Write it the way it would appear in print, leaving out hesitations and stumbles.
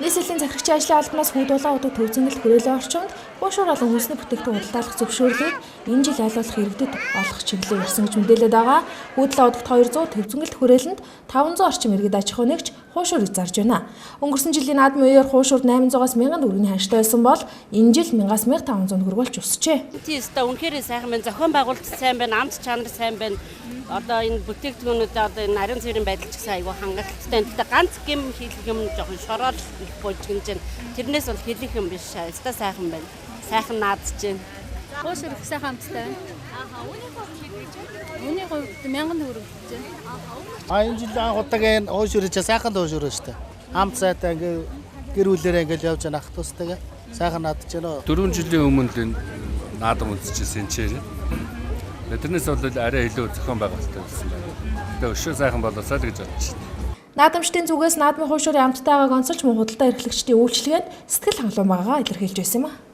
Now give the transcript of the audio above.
Нийслэлийн захирагчийн ажлын албанаас Хүүдулаан удаг, Төвзөнгөл, хүрээлэн орчимд хуушуур болон үндэсний бүтээгдэхүүн худалдаалах зөвшөөрлийг энэ жил аль болох иргэдэд олох чиглэлээр ярьсан гэж мэдээлээд байгаа. Хүүдулаан удагт 200, Төвзөнгөлд, хүрээлэнд 500 орчим иргэд аж ахуй нэгж хуушуурыг зарж байна. Өнгөрсөн жилийн наадмын үеэр хуушуур 800-аас 1000 төгрөгийн ханштай байсан бол энэ жил 1000-аас 1500 төгрөг болж өсжээ. Тийм өстой, үнэхээр сайхан байна. Зохион байгуулалт сайн байна, амт чанар сайн байна. Одоо энэ бүтээгдэхүүнүүд, одоо энэ ариун цэврийн байдал ч гэсэн айгүй хангалттай. Гэхдээ ганц гэм хийлэх юм жоохон шороор их божигнж байна. Тэрнээс бол хэлэх юм биш. Өстой сайхан байна. Сайхан наадж байна. Хуушуур их сайхан амттай байна. Үнийн хувьд Үнийн хувьд 1000 төгрөг гэж байна. А энэ жил анх удаага энэ хуушуур чи сайхан хуушуур шүү дээ. Амт сайтай, ингээ гэр бүлээрээ ингээл явж байгаа, ах дүүстайгээ сайхан наадж байна. 4 жилийн өмнө л энэ наадам үзчихсэн энэ. Тэрнээс бол арай илүү зохион байгуулалттай байсан байна. Тэгээ өшөө сайхан болоосаа л гэж бодож байна. Наадамчдын зүгээс наадмын хуушуурын амттайгааг онцолж, мөн худалдаа эрхлэгчдийн үйлчилгээнд сэтгэл хангалуун байгаагаа илэрхийлж байсан юм а.